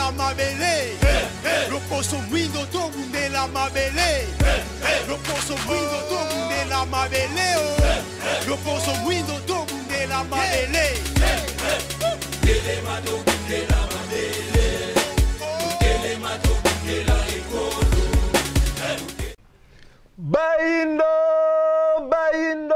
Tobundela mabele. Loposo mwindo tobundela mabele. Loposo mwindo tobundela mabele oh. Loposo mwindo tobundela mabele. Telema tobundela mabele. Telema tobundela ekolo. Bayindo, bayindo,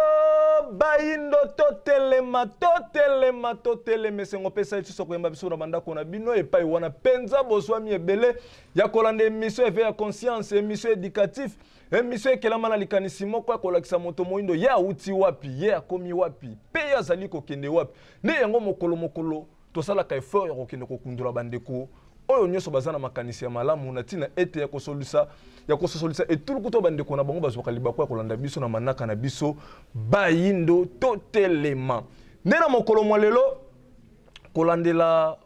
bayindo, totelema, totelema, totelema. Esengo pesa lisusu koyemba biso na bandako na bino epai wana mpenza bozwami ebele ya kolanda émission éveil ya conscience, émission éducatif, émission ekelama na likanisi moko ya kolakisa moto moyindo ye awuti wapi, ye akomi wapi, mpe ye azali kokende wapi. Nde yango mokolo mokolo tosalaka effort ya kokende kokundola bandeko oyo nyonso baza na makanisi ya malamu na ntina ete ya kosolisa ya kososolisa etuluku to bandeko na bango bazwaka libaku ya kolanda biso na manaka na biso bayindo totelema. Nde na mokolo mwa lelo kolandela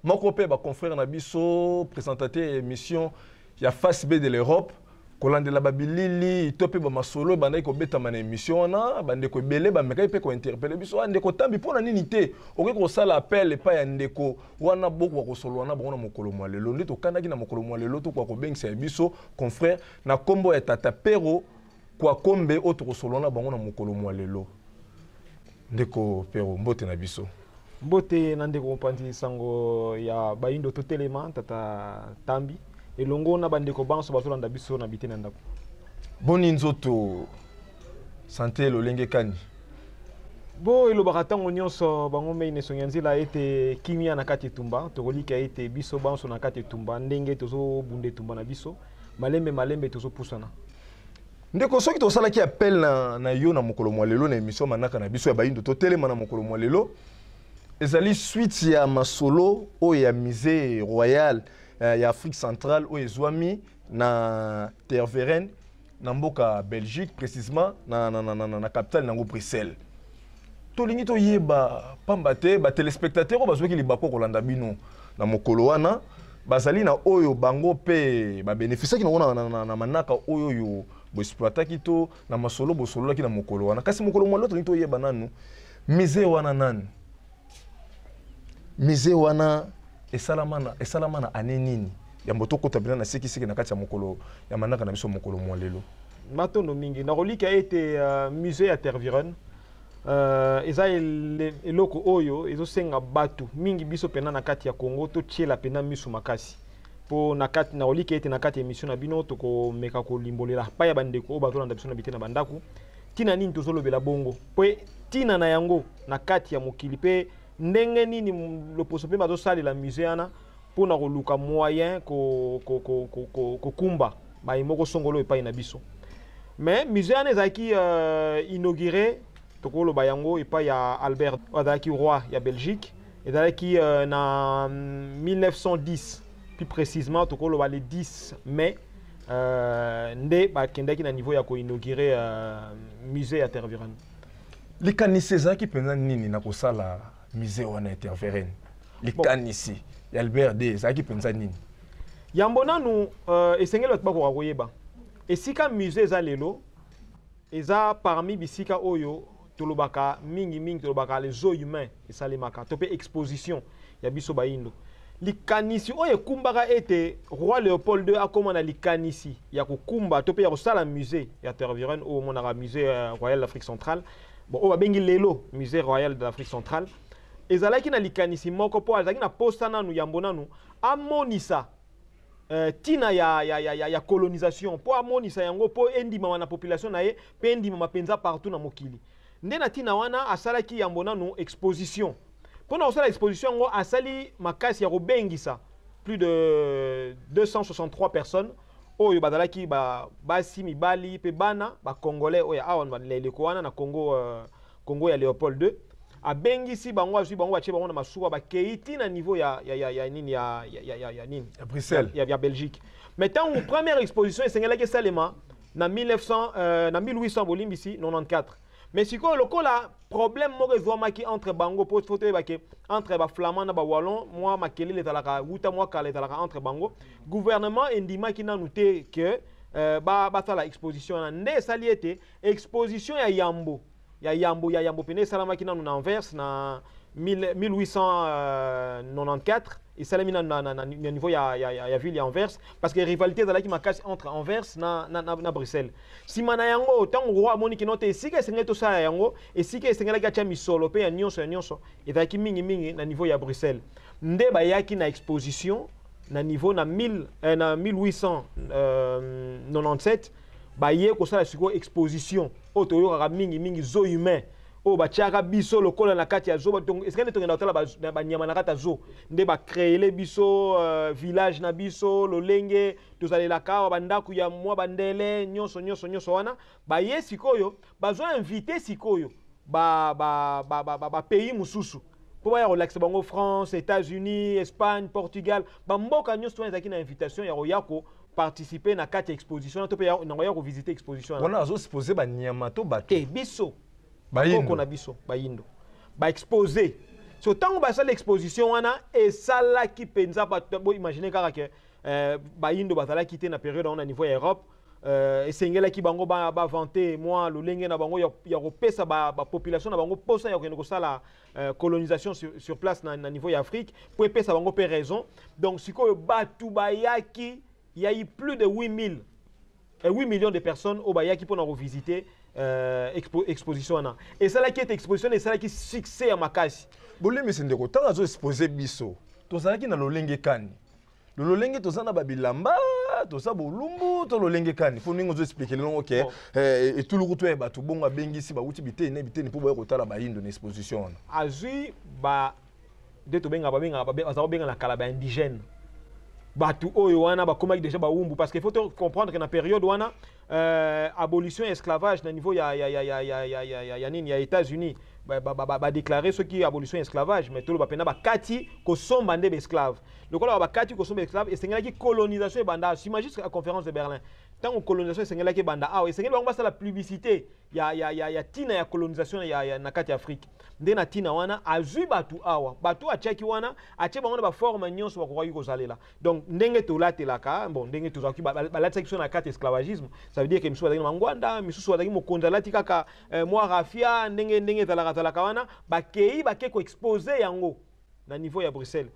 moko mpe baconfrère na biso présentateur ya émission ya Face B de l'Europe, kolandela babilili to mpe bamasolo ebandaki kobetama na émission wana, bandeko ebele bamekaki mpe kointerpele biso: ah, ndeko Tambi, mpo na nini te okoki kosala appel epai ya ndeko wana bokoka kosolola na bango na mokolo mwa lelo? Nde tokandaki na mokolo mwa lelo tokoka kobengisa ya biso confrère na nkombo ya Tata Pero Kwakombe oyo tokosolola na bango na mokolo mwa lelo. Ndeko Pero, mbote na biso. Mbote na ndeko mopanzi sango ya Bayindo Totelema, Tata Tambi, elongo na bandeko banso bazolanda biso na bite na ndako. Boni nzoto, sante lolenge kani? Bo elobaka ntango nyonso bango mei na esongi ya nzela ete kimia na kati etumba. Tokolika ete biso banso na kati etumba, ndenge tozobunda etumba na biso malembe malembe, tozopusana. Ndeko, soki tosalaki appel na yo na mokolo mwa lelo na émission manaka na biso ya Bayindo Totelema na mokolo mwa lelo, ezali suite ya masolo oyo ya musée royal ya Afrique centrale oyo ezwami na Tervuren na mboka Belgique, précisément na capitale nango Bruxelles. Tolingi toyeba, pamba te batéléspectateur oyo bazwaki libaku kolanda bino na mokolo wana bazali na oyo bango mpe babénéficiaki nango na manaka oyo oyo boexploitaki to na masolo bosololaki na mokolo wana. Kasi mokolo mwa lelo tolingi toyeba nanu musée wana nanu, musée wana esalama na année nini, yambo tokota mpena na sikisiki na kati ya mokolo ya manaka na biso mokolo mwa lelo. Matondo mingi. Nakolika ete musée ya Tervuren eza eloko oyo ezosenga bato mingi, biso mpena na kati ya Congo, totiela mpena miso makasi. Mpo na kati nakolika ete na kati ya émission na bino tokomeka kolimbolela pa ya bandeko oyo bazolanda biso na bite na bandako ntina nini tozolobela bongo, mpo ntina na yango na kati ya mokili, mpe ndenge nini loposo mpe bazosalela musée wana mpona koluka moyen kokumba baye moko songolo epai na biso. Mais musée wana ezalaki inauguré, tokoloba yango, epai ya Albert oyo azalaki roi ya Belgique. Ezalaki na 1910, plus précisément tokoloba le 10 mai, nde bakendaki na niveau ya koinaugurer musée ya Tervuren. Likanisi ezalaki mpenza nini na kosala musée wana ya Tervuren? Likanisi ya Albert II ezalaki mpenza nini? Yambo nanu, esengeli bato bakoka koyeba esika musée eza lelo. Eza parmi bisika oyo tolobaka mingimingi, tolobaka les zoos humains esalemaka to mpe exposition ya biso bayindo. Likanisi oyo ekumbaka ete roi Léopold II akóma na likanisi ya kokumba to mpe ya kosala musée ya Tervuren oyo omonaka, musée royal d'Afrique centrale, bon, oyo babengi lelo musée royal de l'Afrique centrale, ezalaki na likanisi moko mpo azalaki na posa nanu, yambo nanu amonisa ntina ya colonisation, mpo amonisa yango mpo endimama na population na ye mpe endimama mpenza partout na mokili. Nde na ntina wana asalaki yambo nanu exposition. Mpo na kosala exposition yango, asali makasi ya kobengisa plus de 263 personnes oyo bazalaki basi, mibali mpe bana bacongolais oyo awa na eleko wana na Congo, Congo ya Léopold II. Abengisi bango, azwi bango, batie bango na masuwa, bakei ti na niveau ya nini ya nini? Ya Bruxelles. Ya Belgique. Mais ntango première exposition esengelaki esalema na 1900, na 1800, bolimbisi, 94. Mais sikoyo lokola problème moko ezwamaki entre bango, mpo fo toyeba ke entre baflamand na bawallon mwa makelele ezalaka wuta mwa kala, ezalaka entre bango, gouvernement endimaki nanu te ke basala exposition wana. Nde esali ete exposition ya yambo pene esalamaki nanu na Anvers na 1894. Esalemi na niveau ya ville ya Anvers, parce que rivalité ezalaki makasi entre Anvers na Bruxelles. Nsima na yango, ntango roi amoni kino te esika esengeli tosala yango, esika esengelaki atia misolo mpe ya nyonso ezalaki mingimingi na niveau ya Bruxelles. Nde bayaki na exposition na niveau na 1897. Baye kosala sikoyo exposition oyo toyokaka mingimingi, zoo humain, oyo batiaka biso lokola na kati ya zoo. Esika nde tokenda kotala banyama na kati ya zoo, nde bacréele biso village na biso, lolenge tozalelaka awa, bandako ya mwa bandele, nyonso nyonso nyonso wana. Baye sikoyo, bazoinvite sikoyo bapays ba mosusu mpo baya kolakisa bango: France, États-Unis, Espagne, Portugal. Bamboka nyonso wana ezalaki na invitation ya koya koparticiper na kati ya exposition wana to mpe na koya kovisite exposition wana. Azoexpose banyama to bato? Te, biso koko na biso bayindo baexpose. So ntango basala exposition wana, esalaki mpenza bato. Boimagine kaka ke bayindo bazalaki te na période wana na niveau ya Europe. Esengelaki bango bavante mwa lolenge na bango ya kopesa bapopulation na bango mposa ya kokende kosala colonisation sur place na niveau ya Afrique, mpo epesa bango mpe raison. Donc sikoyo bato bayaki, ya eu plus de 8000, 8 millions de personnes oyo bayaki mpona kovisite exposition wana. Esalaki ete exposition wana esalaki succès ya makasi. Bolimisi ndeko, ntango azoexpose biso, tozalaki na lolenge kani? Lolenge toza na babilamba, toza bolumbu to lolenge kani? Mpo ndenge ozoexplike lelongo ke etuluku to ya bato bongo abengisi, bawuti biteni na biteni mpo baya kotala bayindo na exposition wana. Azwi ba nde tobengaka, babengaka, baza kobenga na kala baindigène, bato oyo wana bakomaki déjà bawumbu, parce que il faut comprendre que na période wana, abolition ya esclavage na niveau ya nini, ya États-Unis, badéclare soki abolition ya esclavage, mais toloba mpena bakati kosomba nde baesclave. Lokola bakati kosomba esclave, esengelaki colonisation ebanda nsima jusqu'à Conférence de Berlin. Ntango colonisation esengelaki ebanda awa, esengeli bango basala publicité ya ntina ya colonisation na kati ya Afrique. Nde na ntina wana azwi bato awa, bato atiaki wana, atie bango na baforme nyonso bakokaki kozalela. Donc ndenge tolatelaka, bon, ndenge tozalaki, balatisaki biso na kati esclavagisme, ça veut dire que misusu bazalaki na mangwanda, misusu bazalaki, mokonzi alati kaka mwa rafia, ndenge ndenge ezalaka zalaka wana. Bakei, bake koexpose yango na niveau ya Bruxelles.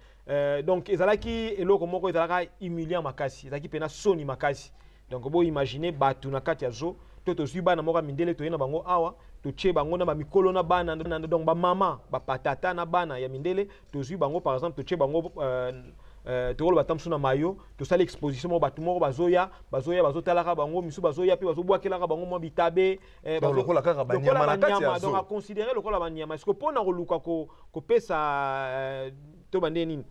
Donc ezalaki eloko moko ezalaka humiliant makasi, ezalaki mpena soni makasi. Donc boimagine bato na kati ya zoo, to tozwi bana moko ya mindele, toye na bango awa, totie bango na bamikolo na bana, donc bamama, bapatata na bana ya mindele, tozwi bango par exemple, totie bango tokoloba ta mosusu na mayo, tosali exposition moko, bato moko bazoya, bazoya, bazotalaka bango, misusu bazoya mpe bazobwakelaka bango mwa bitabe. Lokola kaka banyama na kati ya zoo. Donc aconsidéré lokola banyama. Est-ce mpona koluka kopesa to bande nini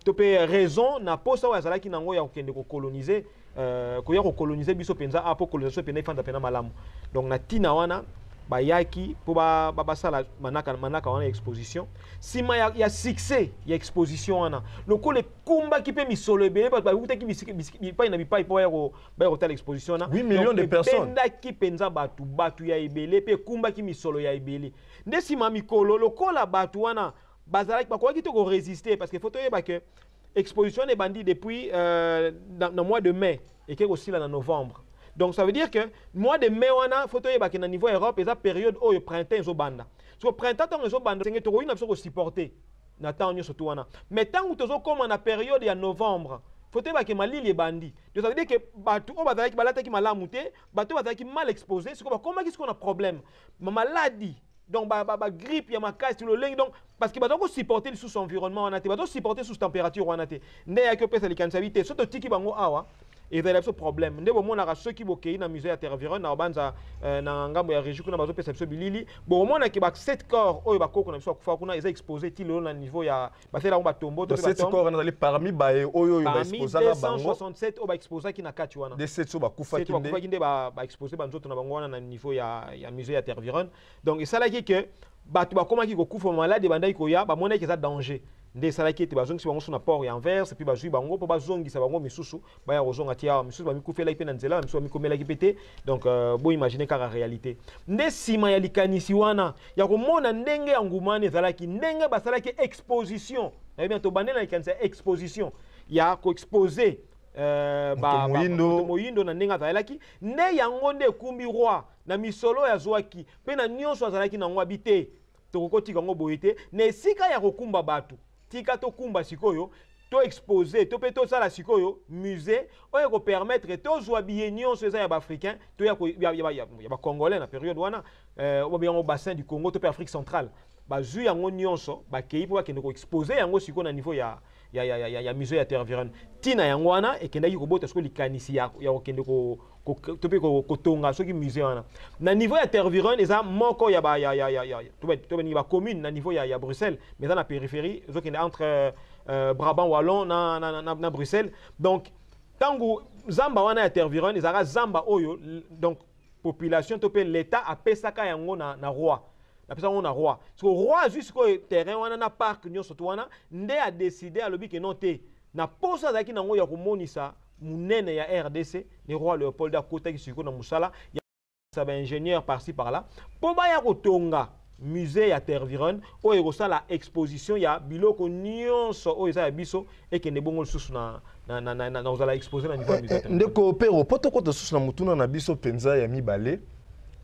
to mpe raison na posa oyo azalaki nango ya kokende kocoloniser, koya kocoloniser biso mpenza a, mpo colonisation mpenza efanda mpenza malamu. Donc na ntina wana bayaki mpo basala manaka, manaka wana ya exposition. Nsima ya succès ya exposition wana, lokola ekumbaki mpe misolo ebele, bato bawutaki bipai na bipai mpo baya kotala exposition wana. 8 millions de personnes. Ebendaki mpenza bato, bato ya ebele, mpe ekumbaki misolo ya ebele. Nde nsima mikolo, lokola bato wana bazalaki, bakokaki te korésister, parce que faut toyeba ke exposition wana ebandi depuis na mois de mai, eke kosila na novembre. Donc ça veut dire que mois de mai wana, faut toyeba ke na niveau Europe eza période oyo printemps ezobanda. So printemps ntango ezobanda, senge tokoki na biso kosupporter na ntango nyonso tu wana, mais ntango tozokóma na période ya novembre, faut toyeba ke malili ebandi. Donc ça veut dire que bato oyo bazalaki, balataki malamu te, bato oyo bazalaki mal exposé, sikoyo bakomaki sikoyo na problème maladie, donc ba grippe ya makasi lolenge. Donc parce que baza kosupporter lisusu environnement wana te, bazosupporter lisusu température wana te. Nde eyaki opesa likanisa bi te, so totiki bango awa, ezali biso problème. Nde bomonaka soki bokei na musée ya Tervuren, na babanza na ngambo ya région kuna, bazopesa biso bilili, bokomonaki ba sept corps oyo bakoko na biso bakufa kuna, eza exposé ti lelo na niveau ya basala yango batombo. To sept corps wana ezali parmi baye oyo baexposaka bango? 267 oyo baexposaki na kati wana. De sept oyo bakufaki. Bakufaki nde baexpose banzoto na bango wana na niveau ya musée ya Tervuren. Donc esalaki ke bato bakomaki kokufa, maladi ebandaki koya, bamonaki eza danger. Nde esalaki ete bazongisi bango so na port ya Anvers, mpe bazwi bango mpo bazongisa bango, misusu baya kozonga ti awa. Misusu bamikufelaki mpe na nzela, misusu bamikomelaki mpe te. Donc boimagine kaka réalité. Nde nsima ya likanisi wana ya komona ndenge ya ngumani ezalaki, ndenge basalaki exposition, nayebi bien, tobande na likanisi ya exposition ya koexpose moto moyindo na ndenge azalaki. Nde yango nde ekumbi roi na misolo oyo azwaki mpe na nyonso azalaki nango, abi te, tokokotika yango boye te. Na esika ya kokumba bato Tika tokumba sikoyo, toexpose to mpe tosala sikoyo musée oyo ekopermettre tozwa biye nyonso eza ya baafricain to ya bacongolais na période wana, oyo yango bassin du Congo to mpe Afrique centrale. Bazwi yango nyonso, bakei mpo bakende koexpose yango sikoyo na niveau ya musée ya Tervuren. Ntina yango wana ekendaki kobota sikoyo likanisi ya kokende to mpe kotonga soki musée wana na niveau ya Tervuren. Eza moko ya ba ya ya ya ya to baningi bacommune na niveau ya Bruxelles, mais eza na périphérie, ezokende entre Brabant wallon na Bruxelles. Donc ntango zamba wana ya Tervuren ezalaka zamba oyo, donc population to mpe l'État apesaka yango na roi, apesa yango na roi. Siko roi azwi sikoyo terrain wana na parc nyonso to wana, nde adécider, alobi ke non te, na poso azalaki nango ya komonisa monene ya RDC, ne roi Léopold akotaki sikoyo na mosala ya baingénieur par-ci par-là mpo baya kotonga musée ya Tervuren oyo ekosala exposition ya biloko nyonso oyo eza ya biso, ekende bongo lisusu na kozala exposé na niveau ya musée. Ndeko Pero, mpo tokota susu na motuna na biso mpenza ya mibale,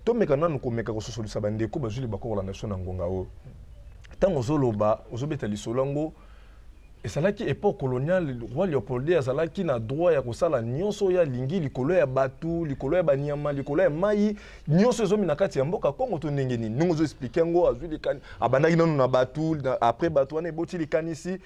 tomeka nanu komeka kososolisa bandeko bazwi libako kolanda biso na ngonga oyo. Ntango ozoloba, ozobeta lisolo yango, ezalaki époque coloniale, roi Léopold azalaki na droit ya kosala nyonso oyo alingi likolo ya bato, likolo ya banyama, likolo ya mai, nyonso ezomi na kati ya mboka Kongo to ndenge nini? Ndenge ozoexpliquer yango, azwi likani, abandaki nanu na bato, après bato wana eboti likanisi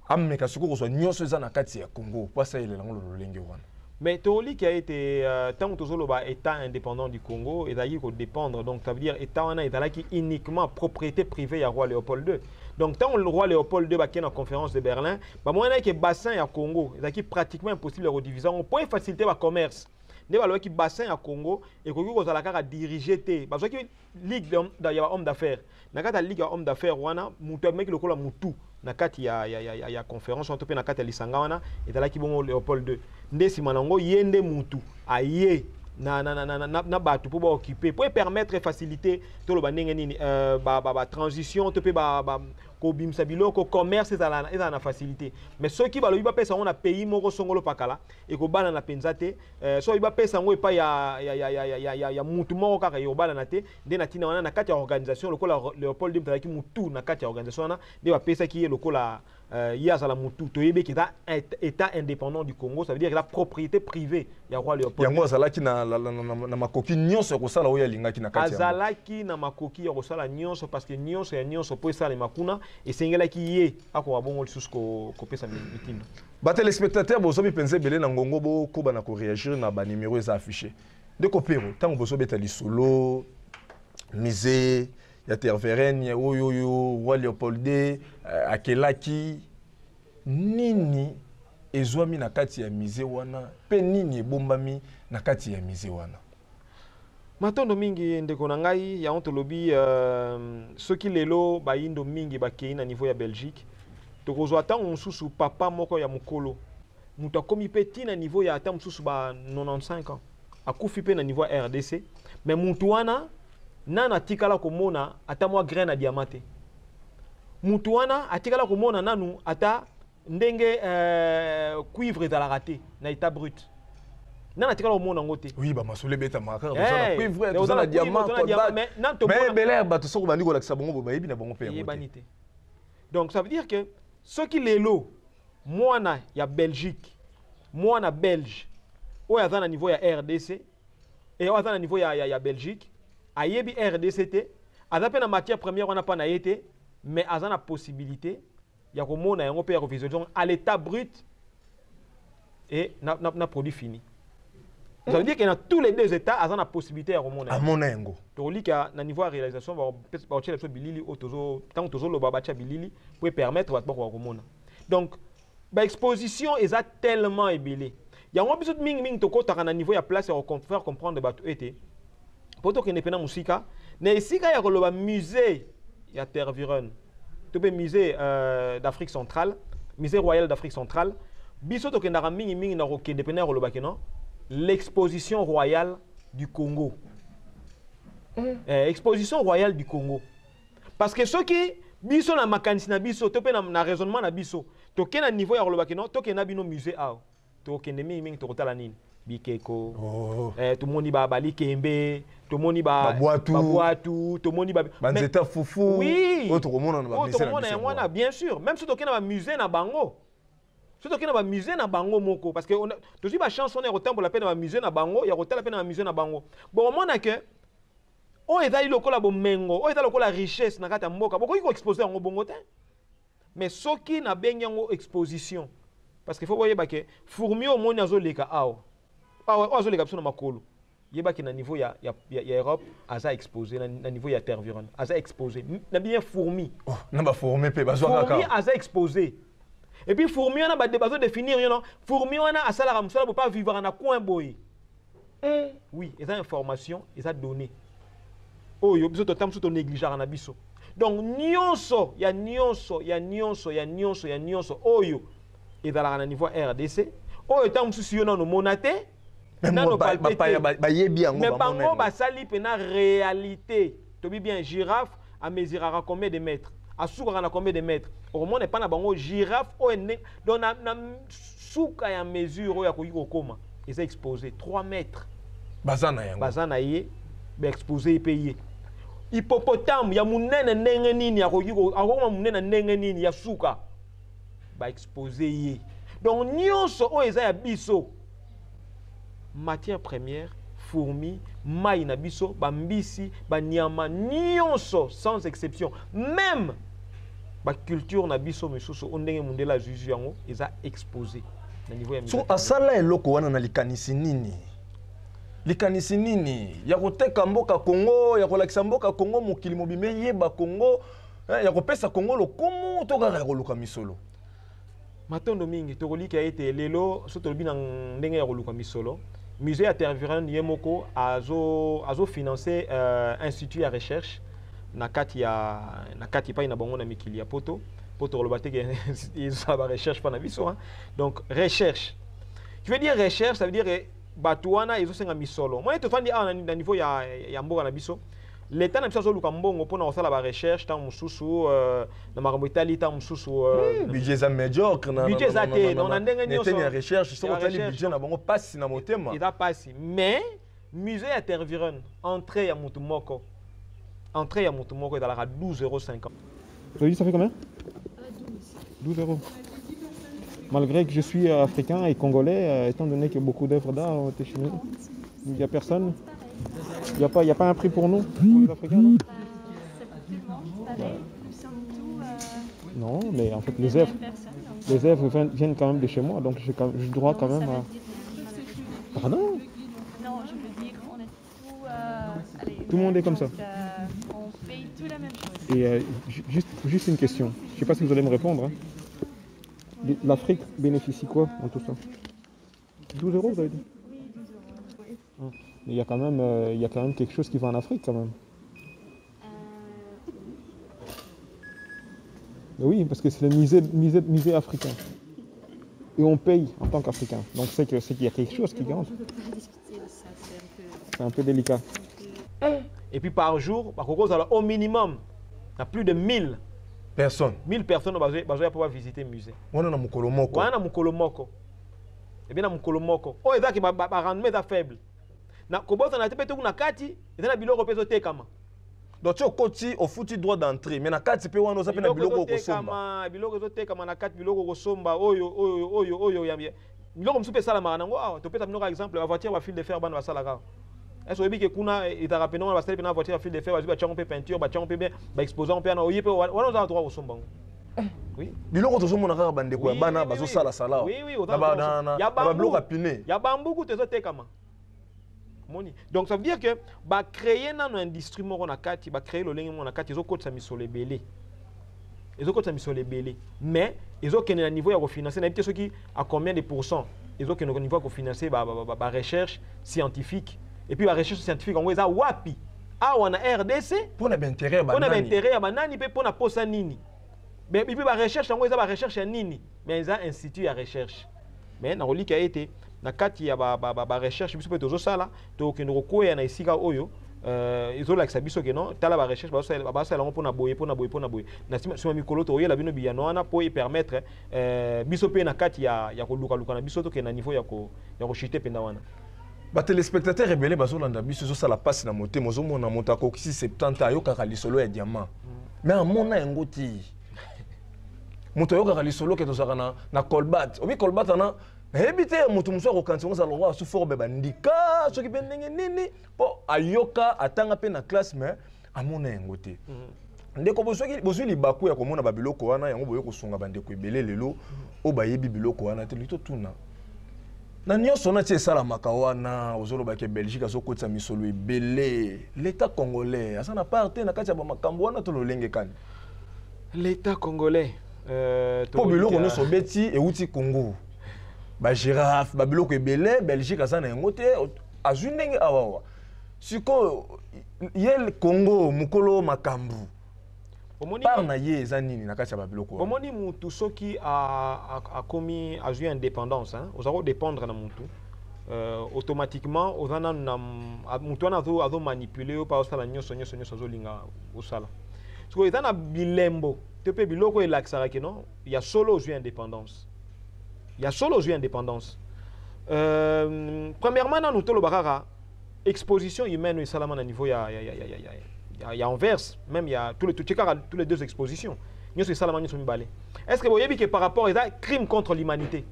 ameka sikoyo kozwa nyonso eza na kati ya Congo mpo asalela yango lolenge wana. Mais toliki ete ntango tozoloba État indépendant du Congo, ezalaki kodépendre, donc ça veut dire État wana ezalaki uniquement propriété privée ya roi Léopold II. Donc ntango le roi Léopold II bakei na conférence de Berlin, bamonaki bassin ya Congo ezalaki pratiquement impossible ya kodiviser yango mpo efacilité bacommerce. Nde balobaki bassin ya Congo ekoki kozala kaka dirigé te. Bazwaki ligue ya bahomme d'affaires. Na kati ya ligue ya homme d'affaires wana, moto abimaki lokola motu na kati ya conférence wana to mpe na kati ya lisanga wana ezalaki bongo Léopold II. Nde nsima na yango, ye nde mutu aye na bato mpo baoccupe, mpo epermettre facilité, toloba ndenge nini, batransition to mpe kobimisa biloko, commerce ezala na facilité. Mais soki balobi bapesa yango na pays moko songolo pakala, ekobalana mpenza te. Soki bapesa yango epai ya mutu moko kaka, ekobalana te. Nde na ntina wana, na kati ya organisation, lokola Léopold II azalaki mutu na kati ya organisation wana, nde bapesaki ye lokola ye azala mutu. Toyebi eke eza État indépendant du Congo, ça veut dire eza propriété privée ya roi Léopold. Yango azalaki na makoki nyonso ya kosala oyo alingaki na kati. Azalaki na makoki ya kosala nyonso, parce que nyonso ya nyonso mpo esalema kuna, esengelaki ye akoka bongo lisusu kopesa mitindo. Batéléspectateur, bozomi mpenza ebele na ngongo, bokoba na koréagir na banimero eza affiché. Ndeko Pero, ntango bozobeta lisolo musée ya Tervuren oyo roi Léopold II akelaki, nini ezwami na kati ya musée wana mpe nini ebombami na kati ya musée wana? Matondo mingi, ndeko na ngai. Yango tolobi, soki lelo bayindo mingi bakei na niveau ya Belgique, tokozwa ntango mosusu papa moko ya mokolo, moto akomi mpe ntina niveau ya ata mosusu ba 95 ans, akufi mpe na niveau ya RDC, mais mutu wana nanu atikala komona ata mwa grain na diamant te. Mutu wana atikala komona nanu ata ndenge cuivre ezalaka te na état brut, nanu atikala komona yango te. Oui, bamasolo ebetamaka kaka, toza na cuivre, toza na diamant, mais ebele ya bato, soki bandi kolakisa bango, bayebi na bango mpe yango. Eyebani te. Donc ça veut dire que soki lelo mwana ya Belgique, mwana belge oyo aza na niveau ya RDC e oyo aza na niveau ya Belgique, ayebi RDC te, aza mpe na matière première wana mpa na ye te, mais aza na possibilité ya komona yango mpe ya kovisualiser à l'état brut et na produit fini. Ça veut dire que dans tous les deux états, aza na possibilité ya komona. Amona yango. Tolika na niveau ya réalisation, baotiela biso bilili oyo tozo, ntango tozoloba, batia bilili po permettre bato bakoka komona. Donc baexposition eza tellement ebele. Yango biso mingimingi tokɔtaka na niveau ya place ya faire comprendre bato ete mpo tokende mpena mosika na esika ya koloba musée ya Tervuren to mpe musée d'Afrique centrale, musée royal d'Afrique centrale, biso tokendaka mingimingi na kokende mpena ya koloba ke non, l'exposition royale du Congo. Exposition royale du Congo, parce que soki biso na makanisi na biso to mpe na raisonnement na biso, tokende na niveau ya koloba ke non, tokende na bino musée awa, tokende mingimingi tokotala nini? Bikeko. Oh. Tomoni ba balikembe, tomoni ba Babwatu. Babwatu, tomoni ba Banzete ya fufu. Oui. Oyo tokomona na Oyo bamusée na tokomona biso yango wana, bien sûr. Même soki tokei na bamusée na bango, soki tokei na bamusée na bango moko, parce que tozwi bachance wana ya kotambola mpe na bamusée na bango, ya kotala mpe na bamusée na bango, bon, omona ke oyo ezali lokola bomengo, oyo eza lokola richesse na kati ya mboka, bokoki koexpose yango bongo te. Mais soki nabengi yango exposition, parce que faut boyeba ke fourmi oyo omoni azoleka awa awa, oyo azoleka biso na makolo, yebaki na niveau ya Europe aza exposé, na niveau ya Tervuren aza exposé na bien fourmi. Oh, na bafourmi mpe bazwaka Fourmi kaka. aza exposé. Et puis fourmi wana bazodéfinir yo no, fourmi wana asalaka mosala bo pa vivaka na coin boye. Oui, eza information, eza donné oyo biso tota mosusu tonégligeaka na biso. Donc nyonso ya nyonso ya nyonso ya nyonso ya nyonso oyo ezalaka na niveau ya RDC, oyo ntango mosusu yo nano omona te, Mais nano mo palpe bapaya te. bayebi yango. Mais Bamona bango yango. basali mpena réalité. Tobi bien, girafe amesuraka combien de mètres, asukaka na combien de mètres? Okomona epai na bango girafe oyo donc na suka ya mesure oyo akoki kokóma eza exposé 3 mètres. Baza na yango. Baza na ye, baexpose ye mpe ye. Hippopotame ya monene ndenge nini akoki akokoma monene ndenge nini ya suka, baexpose ye. Donc nyonso oyo eza ya biso, matière première, fourmi, mai na biso, bambisi, banyama nyonso sans exception, même baculture na biso misusu oyo ndenge mondele azwizwi yango, eza exposé na niveau ya So musée. Asala eloko wana na likanisi nini? Likanisi nini? Ya koteka mboka Congo, ya kolakisa mboka Congo mokili mobimba eyeba Congo, ya kopesa Congo lokumu, to kaka ya koluka misolo? Matondo mingi. Tokolika ete lelo so tolobi na ndenge ya koluka misolo, musée ya Tervuren ye moko azofinance institut ya recherche na kati epai na bango na mikili ya Poto, po tokoloba te ke ezosala barecherche mpa na biso, hein. Donc recherche qui veut dire recherche, ça veut dire que bato wana ezosenga misolo. Moi tofandi awa na niveau ya mboka na biso, l'état na biso azoluka mbongo mpona kosala barecherche ntango mosusu na makambo etali ntango mosusu Budget eza médiocre. Budget eza te, donc na ndenge nyonso eteni ya recherche, soki ya otali recherche, budget na bango, pasi na motema. Eza pasi. Mais musée ya Tervuren, entrée ya motu moko, entrée ya motu moko ezalaka 12,50 €. Vous avez dit ça fait combien? 12 euros. Malgré que je suis africain et congolais, étant donné que beaucoup d'œuvres d'art ont été chez nous, il n'y a personne. Il y a pas un prix pour nous, pour les Africains, non? C'est pour tout le monde, pareil. Nous sommes tous Non, mais en fait, les les œuvres, mêmes personnes. Donc, les œuvres viennent quand même de chez moi, donc je dois non, quand même ça veut à dire rien. Pardon? Non, je veux dire, on est tous allez, Tout le monde est comme ça. donc, on paye tout la même chose. Et juste une question. Je ne sais pas si vous allez me répondre, hein. L'Afrique bénéficie quoi dans tout ça? 12 euros, vous avez dit? Oui, 12 euros. Oui. Mais il y a quand même quelque chose qui va en Afrique quand même. Mais oui, parce que c'est le musée africain. Et on paye en tant qu'Africain. Donc c'est qu'il y a quelque chose qui Mais bon, gagne. je ne peux pas discuter de ça, c'est un peu C'est un peu délicat. Et puis par jour bakoki kozala au minimum na plus de 1000 Personne. 1000 personnes oyo bazoya mpo bavisite musée. Wana na mokolo moko? Wana na mokolo moko. Ebi na mokolo moko oyo ezaki barendement eza faible na kobosana te mpe toku na kati eza na biloko mpe ezotekama. Donc ti okoti, ofuti droit d'entrée, mais na kati mpe wana oza mpe na biloko okosomba. Ezotekama, biloko ezotekama na kati, biloko okosomba oyo biloko mosusu mpe esalamaka nango awa. Topesa bino exemple, bavoiture bafil de fer, bana basalaka awa. Est oyebi ke kuna ezalaka pene wana basali pena voiture ya fil de fer, bazwi batiango mpe peinture, batiango mpe bien, baexposango mpe wana, oye mpe wana oza na droit kosomba yango, oui. Biloko tozomona kaka bandeko ya bana bazosala sala Oui, na ya babiloko ya bambuku pine. Ya bambuku te ezotekama moni. Donc ça veut dire que bacréer nano industrie moko na kati, bacréer lolenge moko na kati ezokotisa misolo ebele, ezokotisa misolo ebele, mais ezokende na niveau ya kofinancer, nayebi te soki à combien de pourcent ezokende au niveau ya kofinancer barecherche scientifique. Et puis barecherche scientifique yango eza wapi awa na RDC? Mpo na baintérêt ya mpona banani? Baintérêt ya banani mpe mpona posa nini? Mais mpe barecherche yango eza barecherche ya nini? Mais eza institut ya recherche, mais nakolika ete na kati ya barecherche biso mpe tozosala, tokokende kokwea na esika oyo. Ezolakisa biso ke non, tala barecherche basala yango mpona boye, mpona boye, mpona boye. Na nsima mikolo tokoyela bino biyano wana mpo epermettre biso mpe na kati ya kolukaluka na biso, tokende na niveau ya kochuter mpenza wana. Batelespectateur ebele bazolanda biso, ezosala mpasi na motema. Ozomona moto akokisi 70, ayokaka lisolo ya diamant, mais amona yango te. Moto ayokaka lisolo ke tozalaka na cobalt, obi cobalt wana nayebi te. Moto mosusu akokanisa yango ezala lokwa sous forme bandika, soki mpe ndenge nini, mpo ayoka, atanga mpe na classe, mais amona yango te. Ndeko, bozwi libaku ya komona babiloko wana, yango boye kosunga bandeko ebele lelo oyo bayebi biloko wana te. Lito tuna na nyonso wana ti esalamaka wana, ozolobaki Belgique azokotisa misolo ebele, l'État congolais aza na part te na kati ya bamakambo wana to lolenge kani? L'État congolais mpo biloko nyonso obeti euti Congo, bagirafe, babiloko ebele, Belgique aza na yango te, azwi ndenge awawa. Sikoyo ye Congo, mokolo makambo part na ye eza nini na kati ya babiloko wana? Bomoni, mutu soki akomi, azwi indépendance, hein, oza kodépendre na mutu, automatiquement oza nanu na mutu wana, azomanipule yo mpe azosala nyonso nyonso nyonso azolinga osala. Sikoyo eza na bilembo to mpe biloko oyo elakisaka ke non, ya solo ozwi indépendance, ya solo ozwi indépendance. Premièrement nanu toloba kaka exposition humaine oyo esalama na niveau ya Anvers, même ya tous les, totie kaka tous les deux expositions nyonso esalama nyonso mibale. Est ce que boyebi ke par rapport eza crime contre l'humanité?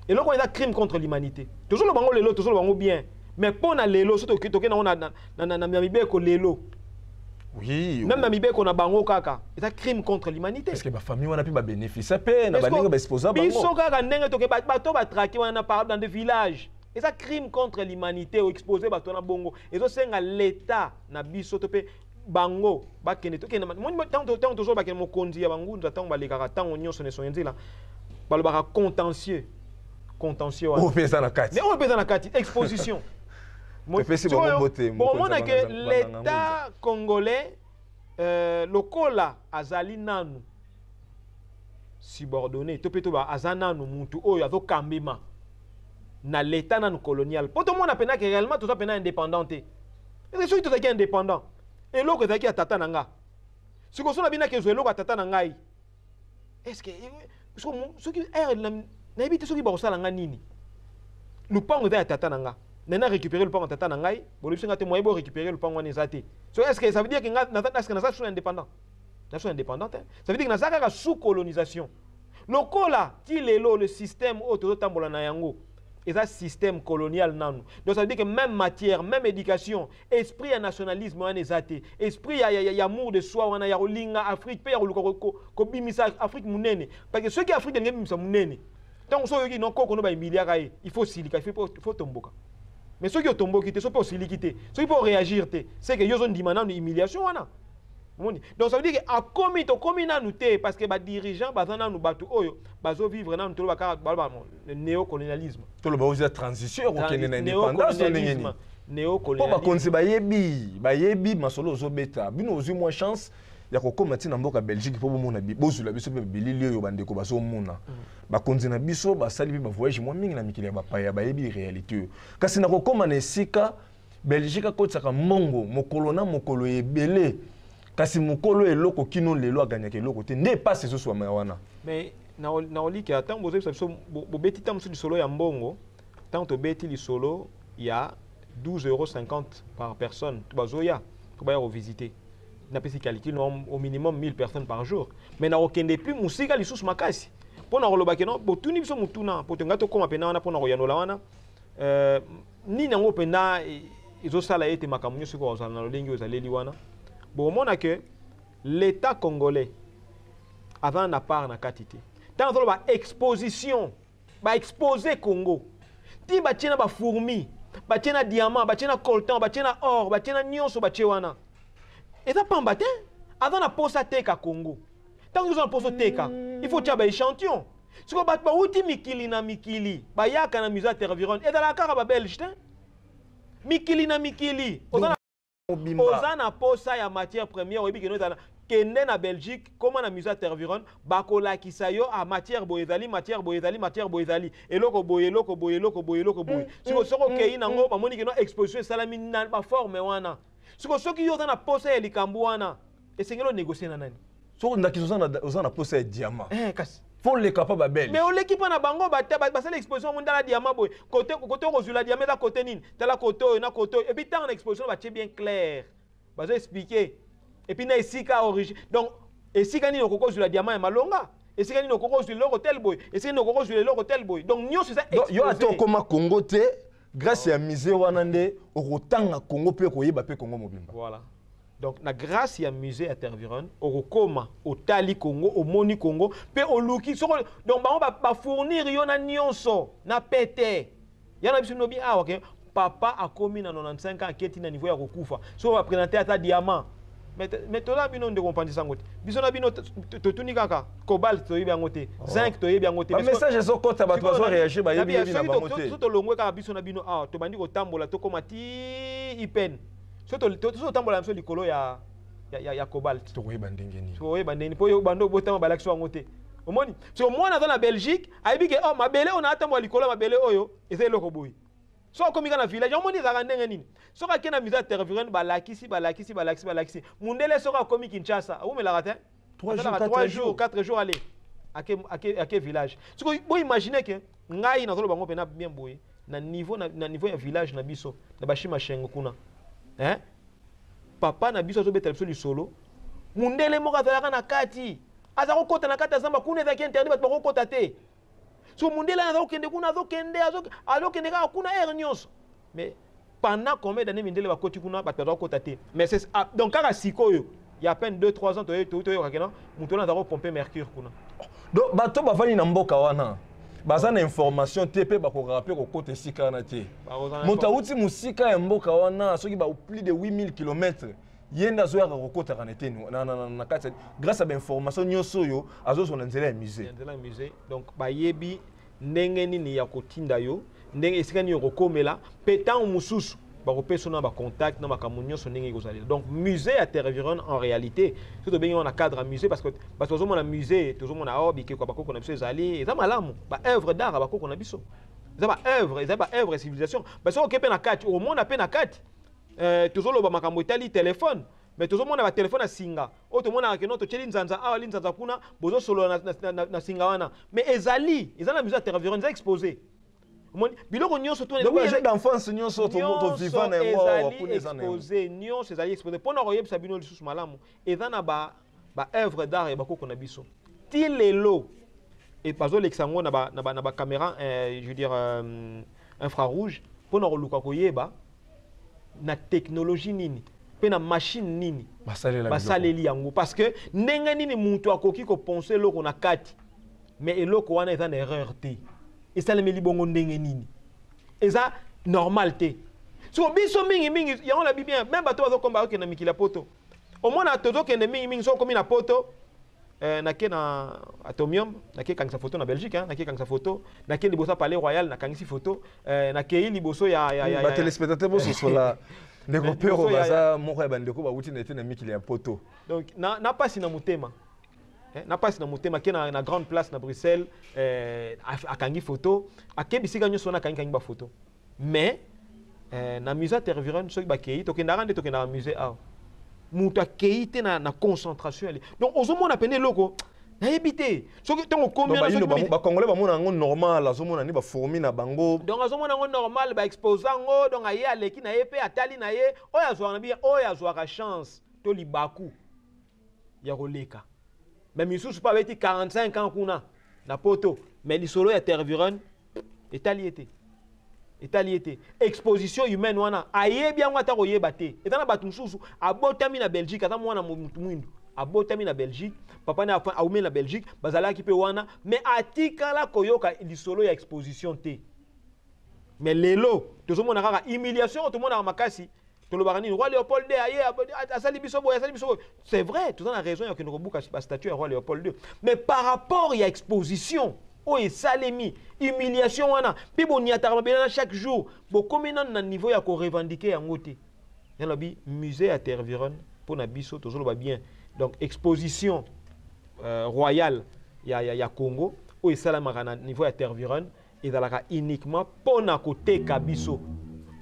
Eloko eza crime contre l'humanité, tozoloba yango lelo, tozoloba yango bien, mais mpo na lelo so toke nango na mibeko lelo, même na mibeko na bango kaka, eza crime contre l'humanité. Parce que bafamille wana mpe babénéficie mpe na bandenge baexposa bango. Biso kaka ndenge toke, bato batraquer wana dans des villages, eza crime contre l'humanité. Oexpose bato wana bongo, ezosenga l'État na biso to mpe bango bakende, tokende. Ntango tozoba bakende, mokonzi ya bangunza, ntango balekaka ntango nyonso na esonge nzela, balobaka contentieux, contentieux. Oyo mpe eza na kati. Oyo mpe eza na kati exposition. Topesi bango mbote. Bomona ke l'État congolais, lokola azali nanu subordonné to mpe to aza nanu mutu oyo azokambema na l'État nanu colonial, mpo tomona mpenza ke réellement toza mpenza indépendant te. Soki tozalaki indépendant, eloko ezalaki ya tata na nga, sikoyo so na bino akezwa eloko ya tata na ngai, est ce que soki nayebi te soki bakosala nga nini? Lupango eza ya tata na nga, nana récupérer lupango ya tata na ngai, bolobi nga te moyen bo récupérer lupango wana eza te. So est ce que ça veut dire que nga, est ce que naza sous indépendant? Naza sous indépendant te. Ça veut dire que naza kaka sous colonisation. Lokola ti lelo le système oyo tozotambola na yango eza système colonial nanu, donc ça veut dire que même matière, même éducation, esprit ya nationalisme wana eza te, esprit ya amour de soi wana, ya kolinga Afrique mpe ya koluka kobimisa Afrique monene. Parce que soki Afrique elingi ebimisa monene, ntango so oyoki non, koko no bahumiliaka ye, il faut silika, il faut tomboka. Mais soki otomboki te, soki mpe osiliki te, soki mpe oréagir te, c'est que yo ozondima nanu humiliation wana. Omoni, donc ça veut dire que akomi, tokomi nanu te, parce que badirigeant baza nanu bato oyo bazovivre nanu, toloba kaka, baloba néocolonialisme. Toloba oza transition okokende na indépendance to ndenge nini? Mpo bakonzi bayebi masolo ozobeta. Bino ozwi mwa chance ya kokóma ntina mboka Belgique mpo bomona, bozwela biso mpe bilili oyo bandeko bazomona. Bakonzi na biso basali mpe bavoyage mwa mingi na mikili ya bapaya, bayebi réalité oyo. Kasi na kokóma na esika Belgique akotisaka mbongo mokolo na mokolo ebele, kasi mokolo eloko kino lelo aganyaka eloko te, nde epasi ezoswama wana. Mais na olika, ntango bozoyebisa biso, bobeti ntango mosusu lisolo ya mbongo, ntango tobeti lisolo ya 12,50 € par personne to bazoya to baya kovisite, napesi calcul au minimum 1000 personnes par jour. Mais nakokende plus mosika lisusu makasi mpo na koloba ke non, botuni biso motuna po tongai tokóma mpenza wana mpo na koyanola wana. Nini yango mpenza ezosala ete makambo nyonso ekozala na lolenge oyo ezaleli wana? Bokomona ke l'État congolais aza na part na kati te. Ntango azoloba exposition, baexpose Congo ti batie na bafourmi, batie na diamant, batie na coltan, batie na or, batie na nyonso, batie wana, eza pamba te. Aza na posa teka Congo. Ntango oza na posa oteka, il faut tia baéchantillon. Sikoyo bato bauti mikili na mikili bayaka na musée ya Tervuren, ezalaka kaka babelge te, mikili na mikili. Oza na posa ya matière première, oyebi keno ezala, kende na Belgique, koma na musée ya Tervuren, bakolakisa yo a matière boye ezali, matière boye ezali, matière boye ezali, eloko boye, eloko boye, eloko boye, eloko boye. Sikoyo soki okei nango, bamoni keno exposition esalami na baforme wana. Siko soki yo oza na posa ya likambo wana, esengeli onégocie na nani? Soki ndakisi oza na posa ya diamant, Eh, kasi fo oleka mpa babelge. Mais oleki mpa na bango, basala exposition yango. Ndala diamant boye, kote kote okozwila diamant eza kote nini? Tala kote oyo na kote oyo. Et puis ntango na exposition batie bien clair, bazo expliquer, et puis na esika origine, donc esika nini okoki kozwila diamant ya malonga, esika nini okoki kozwila eloko tel boye, esika nini okoki kozwila eloko tel boye. Donc nyonso eza Donc yo ata exposé. okóma Congo te, grâce ya musée wana nde okotanga Congo mpe koyeba mpe Congo mobimba. Voilà. Donc na grâce ya musée ya Tervuren, okokoma, otali Congo, omoni Congo mpe oluki soko. Donc bango bafournir yo na nyonso na pete ya na biso. Nobi awa ke papa akomi na 95 ans, aketi na niveau ya kokufa, so baprésente ata diamant. Mais toza bino, ndeko mopanzi sango te, biso na bino totuni kaka cobalt, toyebi yango te, zinc toyebi yango te. Bamessage ezokɔta, bato bazoréagir, bayebi yebi na bango te. So tolongwe kaka biso na bino awa, tobandi kotambola, tokóma ti IPN, so totambola na biso likolo ya cobalt. Tokoyeba ndenge nini? Tokoyeba ndenge nini? Mpo yo bando obotama, balakisi yango te. Omoni, so mwana aza na Belgique, ayebi ke oh, mabele oyo naatambola likolo ya mabele oyo eza eloko boye. So akomi kaka na village, omoni ezalaka ndenge nini? Soki ake na musée ya Tervuren, balakisi, balakisi, balakisi, balakisi mundele. Soki akomi Kinshasa, awumelaka te. 3 jours, Asalaka 4 3 jours. jours, 4 jours, ale ake village. Sikoyo boimagine ke ngai nazoloba yango mpena bien boye, na niveau ya village na biso na bashima shengo kuna, hein? Papa na biso azobetela biso lisolo, mundele moko azalaka na kati, aza kokota na kati ya zamba kuna, ezalaki interdit, bato bakokota te. So mundele aza kokende kuna, azokende, azokende kaka kuna heure nyonso. Mais pendant combien d'années mindele bakoti kuna, bato baza kokota te? Mais c'est, ah, donc kaka sikoyo, il y a à peine 2 3 ans, toyokaki na moto wana aza kopompe mercure kuna. Donc bato bavandi na mboka wana baza na information te, mpe bakokaka mpe kokota esika wana te. Bakozala na Moto awuti mosika ya mboka wana, soki ba plus de 8000 km, ye nde azoyaka kokotaka na eteni na kati grâce ya bainformation nyonso oyo azozwa na nzela ya musée. Ya nzela ya musée. Donc bayebi ndenge nini ya kotinda yo, ndenge esika nini okokomela, mpe ntango mosusu bakopesa na bacontact na makambo nyonso ndenge ekozalela. Donc musée ya Tervuren, en réalité, so tobengi wana cadre ya musée, parce que bato bazomona musée, tozomona o bikeko ya bakoko na biso ezali, eza malamu, baœuvre d'art ya bakoko na biso, eza baœuvre, eza baœuvre ya civilisation. Parce oke mpe na kati, okomona mpe na kati, tozoloba makambo etali telefone, mais tozomona batelefone ya singa oyo tomonaka keno totieli nzanza awa, linzanza kuna, bozosolola na singa wana. Mais ezali, eza na musée ya Tervuren, eza exposé. Omoni biloko nyonso to Donc bajeu d'enfance nyonso toviva na yango awa kuna, eza na yango. Exposé nyonso ezali exposé. Mpona koyebisa bino lisusu malamu, eza na ba baœuvre d'art ya bakoko na biso ti lelo e bazolekisa yango na bacaméra, je veux dire, infrarouge, mpona koluka koyeba na technologie nini mpe na machine nini basalela biloko. Basaleli yango, parce que ndenge nini moto akoki kopense eloko na kati, mais eloko wana eza na erreur te, esalemeli bongo ndenge nini? Eza normal te. So biso mingimingi, yango nabi bien, même bato bazokomba, bakokende na mikili ya poto, omona tozokende mingimingi. So okomi na poto, nake na Atomium, nake kangisa photo na Belgique, hein, nake kangisa photo, nake liboso ya Palais Royal, nakangisi photo, nakei liboso ya Batéléspectateur, bososola ndeko Mais Pero liboso baza moko ya bandeko bawuti na ete na mikili ya poto. Donc na pasi na motema, na pasi na motema, ke na grande place na Bruxelles, akangi photo, ake bisika nyonso wana, akangi kangi bafoto. Mais na musée Tervuren, soki bakei, tokendaka nde, tokendaka musée awa, moto akei te na concentration ali. Donc ozomona pene eloko nayebi te soki ntango okomi Donc wana, bayindo soki bacongolais bamona yango normal, azomona ni bafourmi na bango. Donc azomona yango normal, baexpose yango. Donc aye, aleki na ye mpe atali na ye oyo azwaka na biye, oyo azwaka chance to libaku ya koleka. Mais misusu mpe abeti 45 ans kuna na poto, mais lisolo ya Tervuren etali ye te, etali ye te. Exposition humaine wana ayebi yango ata koyeba te. Eza na bato mosusu abotami na Belgique, aza mwana motu mwindu, abotami na Belgique, papa na aumeli na Belgique, bazalaki mpe wana, mais atikala koyoka lisolo ya exposition te. Mais lelo tozomona kaka humiliation oyo tomonaka makasi. Tolobaka nini? Roi Léopold II aye, asali biso boye, asali biso boye. C'est vrai, toza na raison ya kokende kobuka bastatue ya roi Léopold II, mais par rapport ya exposition oyo esalemi, humiliation wana mpe boniataka mabele na chaque jour, bokomi nanu na niveau ya korevendiquer yango te. Nalobi musée ya Tervuren, mpo na biso tozoloba bien, donc exposition royale ya Congo oyo esalamaka na niveau ya Tervuren ezalaka uniquement mpo na koteka biso.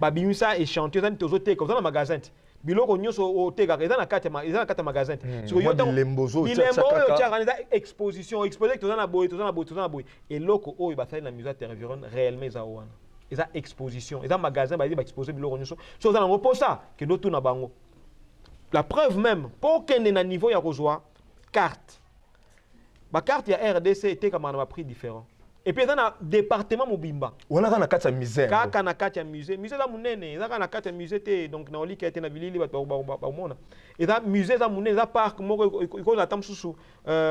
Babimisa échantillon, eza nini tozoteka, oza na magasin te. Biloko nyonso otekaka eza na kati ya eza na kati ya magasin te. Sikoyo yo bilembo bilembo oyo otiaka eza exposition, exposé, toza na boye, toza na boye, toza na boye. Eloko oyo basali na musée ya Tervuren réellement eza wana, eza exposition, eza magasin, bayebi baexpose biloko nyonso. So oza nango mposa, kende otuna bango. La preuve même, mpo okende na niveau ya kozwa carte, bacarte ya RDC etekamaka na baprix différent, et puis eza na département mobimba. Wana kaka na kati ya musée? Kaka na kati ya musée. Musée eza monene, eza kaka na kati ya musée te. Donc na olika ete na bilili bato bamona, eza musée, eza monene, eza parc moko ekozala ata mosusu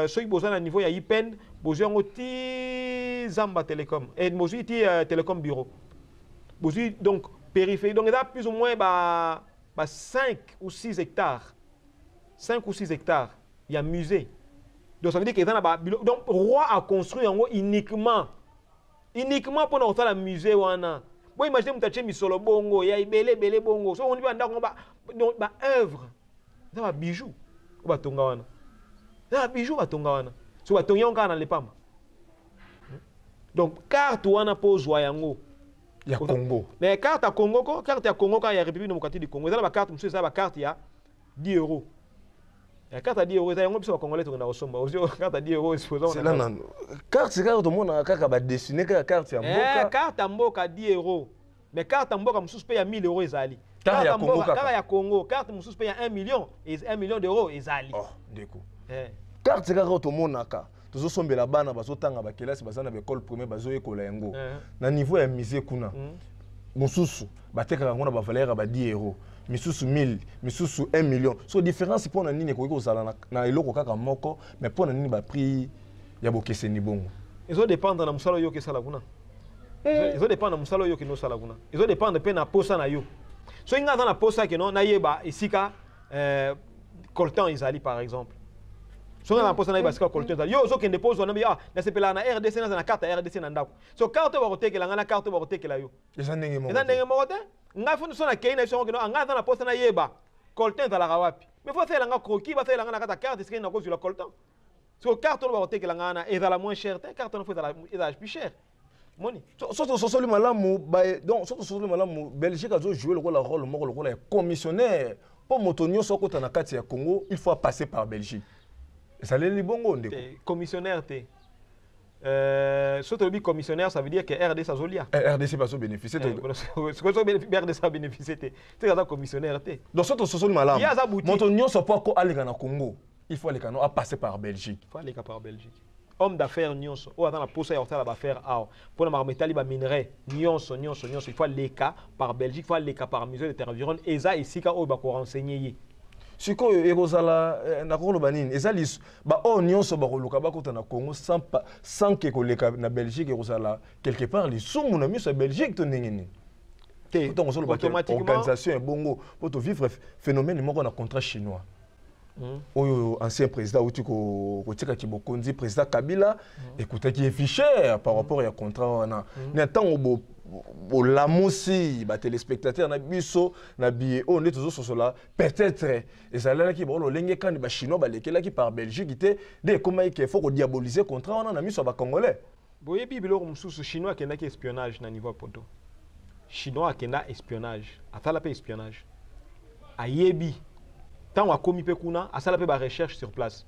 soki boza na niveau ya IPN, bozwi yango ti Zamba Telecom, bozwi ti Telecom bureau, bozwi donc périphérie. Donc eza plus ou moins ba 5 ou 6 hectares, 5 ou 6 hectares ya musée. Donc ça veut dire que eza na ba donc roi a construit yango uniquement, uniquement mpona kosala musée wana. Bo imagine moto atie misolo bongo ya ebele ebele bongo. So oni bandako ba donc ba œuvre eza ba bijou oyo batonga wana, eza ba bijou batonga wana. So batongi yango kaka na lepamba. Donc carte wana, mpo ozwa yango ya Congo. Mais carte ya Congo ko, carte ya Congo kaka ya République démocratique du Congo, eza na bacarte mosusu, eza bacarte ya 10 euros. Ya carte ya 10 euros eza yango biso bacongolais tokenda kosomba. Ozwi carte ya 10 euros. Zela nano, carte kaka tomonaka kaka badessine kaka carte ya mboka. Carte ya mboka 10 euros, mais carte ya mboka mosusu mpe ya 1000 euros ezali. Carte ya Congo kaka? Kaka ya Congo. Carte mosusu mpe ya 1 million, 1 million d'euros ezali. Oh ndeko, carte kaka oyo tomonaka tozosombela bana bazotanga bakelasi, baza na baécole primaire, bazoyekola yango na niveau ya musée kuna, mosusu batekaka yango na bavaleur ya ba 10 euro, misusu 1000, misusu 1 million. So différence mpo na nini ekoki kozala na eloko kaka moko, mais mpo na nini baprix ya bokeseni bongo? Ezodépendre na mosala oyo okesala kuna. Ezodépendre na mosala oyo okende osala kuna, ezodépendre mpe na posa na yo. Soki ngai aza na posa keno nayeba esika coltan ezali, par exemple, soki aza na posa nayeba esika coltan ezali, yo ozokende mpo ozwa nabi: "Ah, nasepelaka na RDC, naza na carte ya RDC na ndako." So carte oyo bakotekela ngai na carte oyo bakotekela yo eza ndenge moko eza te. Ndenge moko te. Ngai fo so nakei na biso yango keno: "Ah, ngai aza na posa nayeba coltan ezalaka wapi." Mais fo asalela nga croquis, basalela nga na kati ya carte esika nakozwila coltan. So carte oyo bakotekela ngai wana ezala moins cher te, carte wana fo ezala plus cher, moni. So tososoli malamu, donc so tososoli malamu, Belgique azojoue lokola rôle moko lokola ya commissionnaire mpo moto nyonso akota na kati ya Congo, il faut passer par Belgique. Ezaleli bongo, ndeko? Te, commissionnaire te. So tolobi commissionnaire, ça veut dire que RDC azolia. Eh, RDC bazobénéficie. Sikoyo so RDC abénéficie te, te aza commissionnaire te. Donc so tososoli malamu, Ye aza boutique. moto nyonso mpo ako aleka na Congo, il faut aleka no apasser par Belgique. Faut aleka par Belgique. Homme d'affaires nyonso oyo aza na posa ya kosala baaffaire awa mpona makambo etali baminerai nyonso nyonso nyonso, il faut aleka par Belgique, faut aleka par musée de Tervuren. Eza esika oyo bakorenseigner ye. Sikoyo ekozala nakoloba nini, eza lisu baoyo nyonso bakoluka bakota na Congo sans ke koleka na Belgique, ekozala quelque part lisumu na miso ya Belgique to ndenge nini? Te. Ntango ozoloba ke automatiquement organisation ebongo mpo tovivre phénomène moko na contrat chinois oyo ancien président auti kotikaki bokonzi, président Kabila, ekutaki ye cher par rapport ya contrat wana. Na ntango bolamusi batéléspectateur na biso na biye oyo nde tozososola, peut-être ezalelaki bango lolenge kani bachinois balekelaki par Belgique te, nde ekomaki ke faut kodiaboliser contrat wana na miso ya bacongolais. Boyebi biloko mosusu, chinois akendaki espionnage na niveau ya poto. Chinois akenda espionnage, asala mpe espionnage, ayebi ntango akomi mpe kuna, asala mpe barecherche sur place,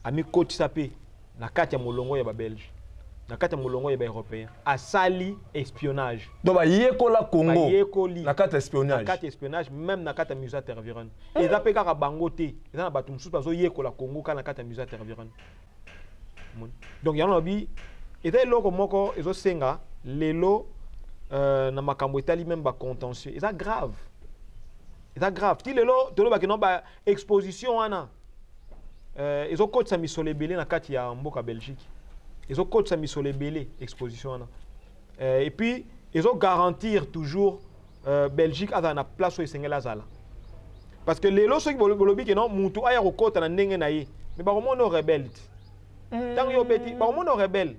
amikotisa mpe na kati ya molongo ya babelge, na kati ya molongo ya baeuropéen, asali espionnage. Donc bayekola Congo Bayekoli. na kati ya Na espionnage. Kati ya espionnage, même na kati ya musée Tervuren. Eza mpe kaka bango te, eza na bato mosusu bazoyekola Congo kaka na kati ya musée Tervuren. Omoni? Donc yango nalobi eza eloko moko ezosenga lelo na makambo etali même bacontentieux, eza grave, eza grave. Ti lelo tolobaki no baexposition wana ezokotisa misolo ebele na kati ya mboka Belgique, ezokotisa misolo ebele exposition wana, et puis ezogarantir toujours Belgique azala na place oyo esengeli azala. Parce que lelo soki bolobi ke non, mutu aya kokɔta na ndenge na ye, mais bakomona rebelle te. Ntango yo obeti, bakomona rebelle,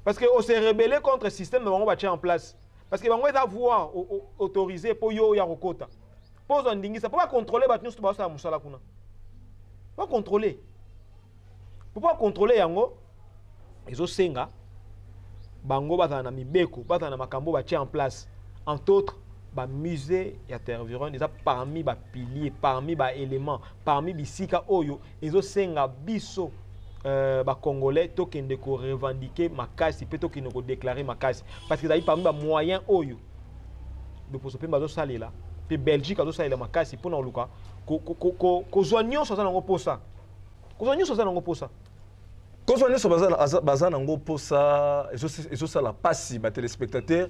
parce que ose rebelle contre système na bango batie en place, parce que bango eza voie autorisé mpo yo oya kokɔta, mpo ozwa ndingisa mpo bacontrôle bato nyonso bazosala mosala kuna, bacontrôle mpo bacontrôle yango. Ezosenga bango bazala na mibeko, bazala na makambo batie en place, entre autres Bamusée ya Tervuren eza parmi bapilier, parmi baélément, parmi bisika oyo ezosenga biso bacongolais tokende korevendiquer makasi mpe tokende kodéclarer makasi, parce que ezali parmi bamoyen oyo loposo mpe bazosalela, mpe Belgique azosalela makasi mpona koluka kozwa nyonso aza nango mposa, kozwa nyonso aza nango mposa. Kozwa nyonso baza nango mposa. Ezosala mpasi, batéléspectateur.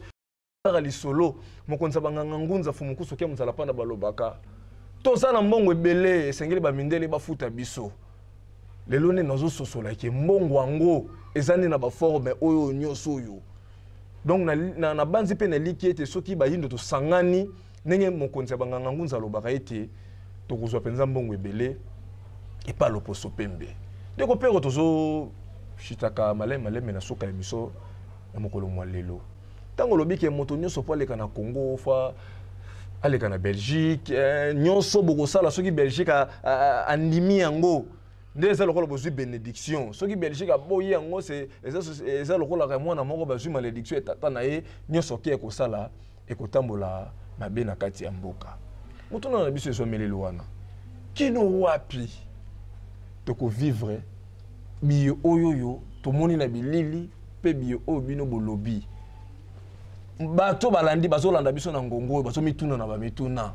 Kaka lisolo mokonzi ya banganga ngunza Fumuku, soki ya mozala mpanda, balobaka toza na mbongo ebele, esengeli bamindele bafuta biso. Lelo nde nazososolaki mbongo yango eza nde na baforme oyo nyonso oyo. Donc na banzi mpe naliki ete soki bayindo tosangani ndenge mokonzi ya banganga ngunza alobaka ete tokozwa mpenza mbongo ebele epa loposo pembe. Ndeko Pero, tozoshitaka maleme maleme na suka ya émission ya mokolo mwa lelo. Ntango olobi ke moto nyonso po aleka na Congo, fa aleka na Belgique, nyonso bokosala, soki Belgique andimi yango nde eza lokola bozwi bénédiction. Soki Belgique aboyi yango, eza lokola mwana moko bazwi malédiction etata na ye. Nyonso ke ekosala ekotambola mabe na kati ya mboka. Motuna na biso ezwameleli wana: kino wapi tokovivre biye oyo oyo tomoni na bilili mpe biye oyo bino bolobi? Bato balandi, bazolanda biso na ngongo oyo, bazomituna na bamituna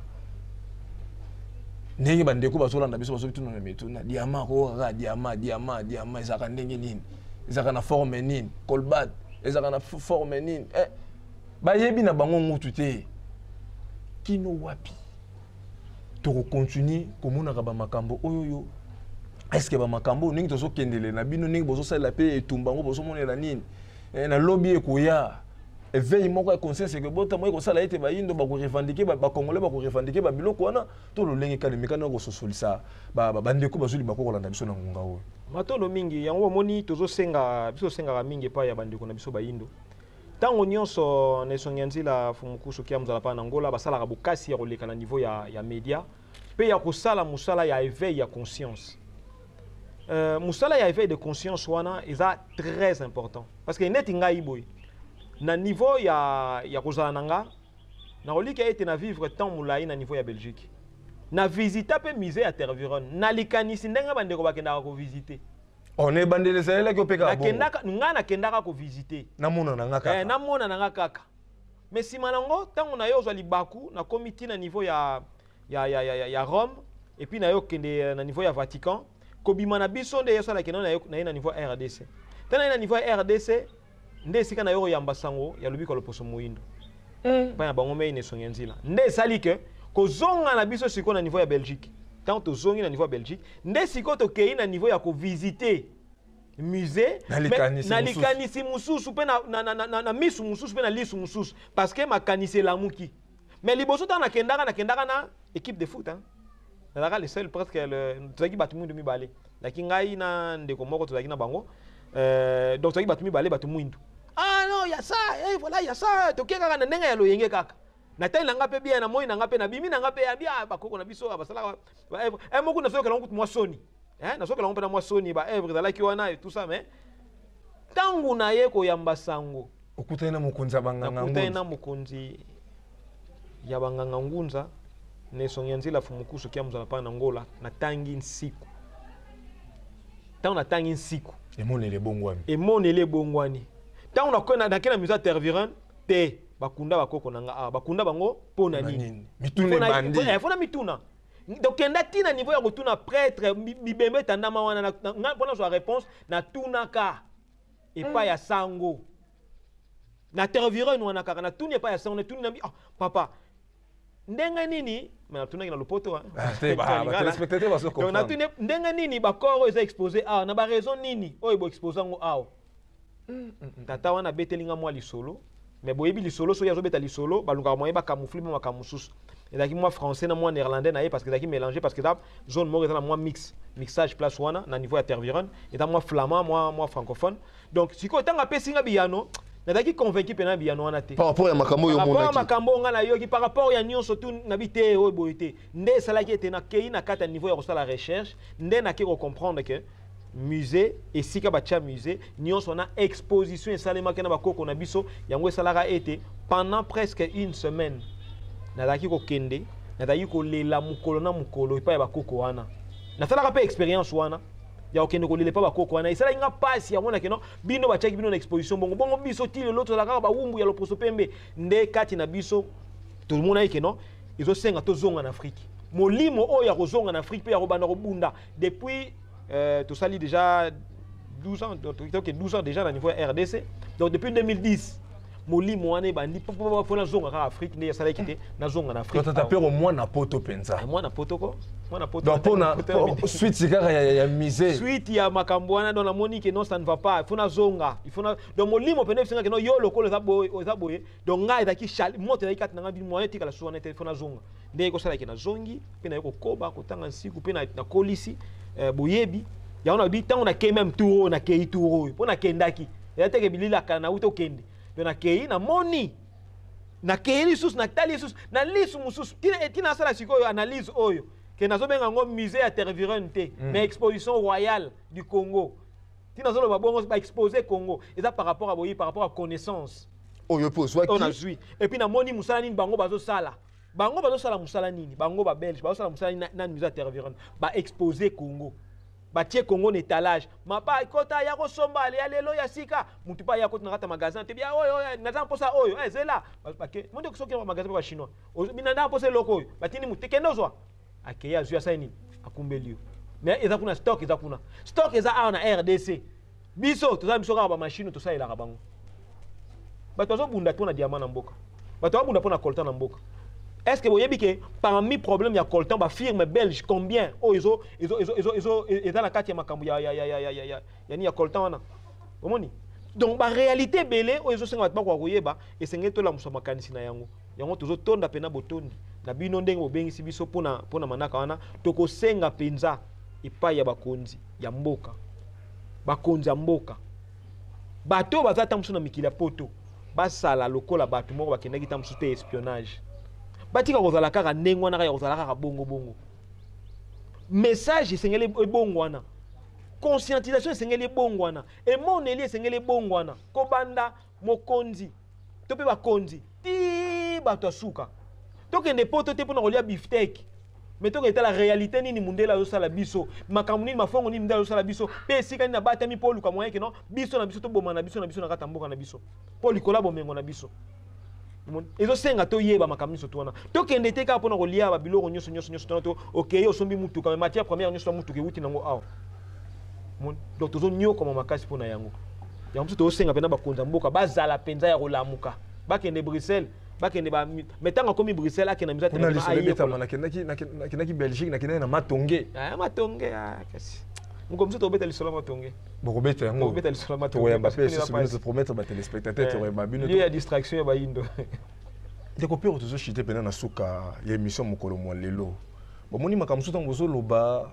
ndenge bandeko bazolanda biso bazomituna na mituna: diamant kaka, diamant, diamant, diamant ezalaka ndenge nini? Ezalaka na forme nini? Cobalt ezalaka na forme nini? Bayebi na bango ngutu te. Kino wapi tokocontinuer komonaka bamakambo oyo oyo? Est-ce bamakambo oyo ndenge tozokendele na bino, ndenge bozosalela mpe etumba yango, bozomonela nini? Na lobi ekoya éveil moko ya conscience ekobota moko ekosala ete bayindo bakorevendiquer, bacongolais bakorevendiquer babiloko wana, to lolenge kani mekani ya kososolisa bandeko bazwi bako kolanda biso na ngonga oyo? Matondo mingi. Yango omoni, tozosenga, biso tosengaka mingi epai ya bandeko na biso bayindo. Ntango nyonso na esongi ya nzela Fumuku, soki ya mozala mpa na Ngola, basalaka bokasi ya koleka na niveau ya média mpe ya kosala mosala ya éveil ya conscience. Mosala ya éveil de conscience wana eza très important, parce que neti ngai boye na niveau ya kozala na nga, nakolika ete na vivre temps molai na niveau ya Belgique, na visita mpe musée ya Tervuren na likanisi ndenge bandeko bakendaka kovisite. On ebandeli ezalelaki mpe kaka bongo? Nakendaka, ngai nakendaka kovisite. Namona na nga kaka. Namona na nga kaka, mais nsima nango, ntango na ye ozwa libaku, nakomi ti na niveau ya Rome, et puis na ye okende na niveau ya Vatican. Kobima na biso nde esalaki na ye na niveau ya RDC. Ntango na ye na niveau ya RDC, nde esika na ye koyamba sango ya lobiko ya loposo moyindo mpa na bango mei na esongi ya nzela, nde esali ke kozonga na biso sikoyo na niveau ya Belgique. Ntango tozongi na niveau ya Belgique, nde sikoyo tokei na niveau ya kovisite musée. Na likanisi na mosusu. Likanisi mosusu mpe na misu mosusu mpe na lisu mosusu, parce que makanisi elamuki. Mais liboso, ntango nakendaka na équipe de foot, hein. Nazalaka le seul presque, tozalaki bato mwindu mibale, naki ngai na ndeko moko tozalaki na bango. Donc tozalaki bato mibale, bato mwindu. Ah non, ya ça, voilà, ya ça, toke kaka na ndenge ya loyenge kaka. Natali na nga mpe bien, na moi na nga mpe nabimi na nga mpe ya bia bakoko na biso basalaka baœuvre. Moko nazokela ngo kutu mwa soni, nazokela ngo mpe na mwa soni, baœuvre ezalaki wana et tout ça. Mais ntango na ye koyamba sango, Okutani na mokonzi ya banganga nakutani ngunza. Na mokonzi ya banganga ngunza na esongi ya nzela Fumuku, soki ya mozala mpa na Ngola, natangi nsiku. Ntango natangi nsiku, Emoneli ebongwami. Emoneli ebongwani. Ntango nake na musée ya Tervuren te, bakunda bakoko na nga awa, bakunda bango mpo na Na nini? nini? Mituna ebandi. Fo na mituna. Tokenda ntina niveau ya kotuna prêtre, bibembe etandama wana nga mpo nazwa réponse, natunaka epai ya sango na Tervuren wana kaka. Natuni epai ya sango, natuni na ah, papa, ndenge nini? Me natunaki na lopoto, hein. Ah, te, ba téléspectateur bazo Donc, comprendre. natuni ndenge nini bacorps oyo eza exposé awa, na baraison nini oyo boexpose yango awa. Tata wana abeteli nga mwa lisolo, mais boyebi lisolo, soki azobeta lisolo, balukaka moyen bacamoufle mwa makambo mosusu. Ezalaki mwa français na mwa néerlandais na ye, parce que ezalaki mélangé, parce que eza zone moko eza na mwa mixage place wana na niveau ya Tervuren, eza mwa flamand, mwa francophone. Donc sikoyo, ntango apesi nga biyano, nazalaki convaincu mpenza biyano wana te. Par rapport ya makambo oyo Par rapport ya omonaki. Makambo oyo nga nayoki, par rapport ya nyonso tu nabi te, oyo boye te. Nde esalaki ete nakei na kati ya niveau ya kosala recherche, nde nakei kocomprendre ke musée, esika batia musée nyonso na exposition esalemaki na bakoko na biso, yango esalaka ete pendant presque une semaine Nazalaki kokende, nazalaki kolela mokolo na mokolo epai ya bakoko wana. Nasalaka mpe expérience wana ya kokende kolela epai bakoko wana. Esalaki nga mpasi ya komona keno bino batiaki bino na exposition bongo bongo, biso ti lelo tozalaka kaka bawumbu ya loposo pembe. Nde kati na biso tomonaki keno ezosenga tozonga na Afrique. Molimo oyo ya kozonga na Afrique mpe ya kobanda kobunda depuis tosali déjà 12 ans, donc 12 ans déjà na niveau ya RDC. Donc depuis 2010 molimo wana ebandi mpo nazonga kaka Afrique. Nde esalaki te nazonga na Afrique. Tata Pero, mwana poto mpenza. Mwana poto ko, mwana poto. Donc mpona suite kaka ya musée. Suite ya makambo wana. Donc namoni ke non, ça ne va pas, il faut nazonga, il faut na... Donc molimo pene ebisenga ke non, yo lokolo eza boye, eza boye. Donc ngai ezalaki moto ezalaki kati na ngai, moyen etikala su wana te, il faut nazonga. Ndenge ekosalaki, nazongi mpe naye kokoba kotanga nsiku mpe nakolisi boyebi yango. Nayebi ntango nakei même tour oyo, nakei tour oyo mpo nakendaki, eza teke bililaka nauti okende. Donc nakei, namoni, nakei lisusu, natali lisusu na lisu mosusu, tina nasala sikoyo analyse oyo ke nazobenga yango musée ya Tervuren te, mais exposition royale du Congo. Ntina nazoloba bongo, baexpose Congo, eza par rapport à boyi, par rapport à connaissance oyo mpe ozwaki. Oyo nazwi. Et puis namoni mosala nini bango bazosala, bango bazosala mosala nini, bango babelge bazosala mosala nini na musée ya Tervuren. Baexpose Congo, batie Congo na étalage. Mapa ekota ya kosomba ya lelo ya sika, mutu mpe aya koti na kati ya magasin te, bia oyo oyo naza mposa oyo, zela bake monde. Soki na magasin mpe bachinois bina nda mposa eloko oyo, batindi mutu te, kende ozwa. Akei, azwi, asali nini, akumbeli yo. Mais eza kuna stock, eza kuna stock, eza awa na RDC. Biso toza biso kaka bamachine tosalelaka bango. Bato bazobunda mpo na diamant na mboka, bato babunda mpo na coltan na mboka. Est ce que boyebi ke parmi problème ya coltan, bafirme belge combien oyo eza na kati ya makambo ya coltan wana? Omoni, donc baréalité ebele oyo ezosenga bato bakoka koyeba, esengeli tolamusa makanisi na yango. Yango tozotonda mpena botondi na bino ndenge bobengisi biso mpona manaka wana. Tokosenga mpenza epai ya bakonzi ya mboka, bakonzi ya mboka, bato oyo baza ta mosusu na mikili ya poto, basala lokola bato moko bakendaki ta mosusu te espionnage, batika kozala kaka ndenge wana, kaka ya kozala kaka bongo bongo. Message esengeli ebongo wana, conscientisation esengeli ebongo wana, emoneli esengeli ebongo wana, kobanda mokonzi to mpe bakonzi ti bato ya suka. Tokende poto te mpona kolia bifteck, mais tokende tala réalité nini mundele azosala biso, makambo nini, mafongo nini mundele azosala biso, mpe esika nini abatami mpo oluka moyen keno biso na biso toboma na biso na biso na kati ya mboka na biso mpo likolo ya bomengo na biso. Ezosenga toyeba makambo nyonso to wana. Tokende te kaka mpona kolia babiloko nyonso nyonso nyonso tona to okei osombi mutuka, mais matière première nyonso ya mutuka ewuti nango awa. Donc tozonyokama makasi mpona yango. Yango biso tozosenga mpena bakonzi ya mboka bazala mpenza ya kolamuka, bakende Bruxelles, bakende ba, mais ntango akomi Bruxelles, akende na kuna lisolo ebetama. Nakendaki Belgique, nakendaki na Matonge. Matonge, kasi moko mosusu tokobeta lisolo ya Matonge. Bokobeta yango. Tokobeta lisolo ya Matonge. Tokoyamba mpe lisusu bino, topromettre batéléspectateur tokoyamba bino. Lieu ya distraction ya bayindo. Ndeko Pero, tozoshite mpena na suka ya émission mokolo mwa lelo. Bomoni makambo mosusu ntango bozoloba,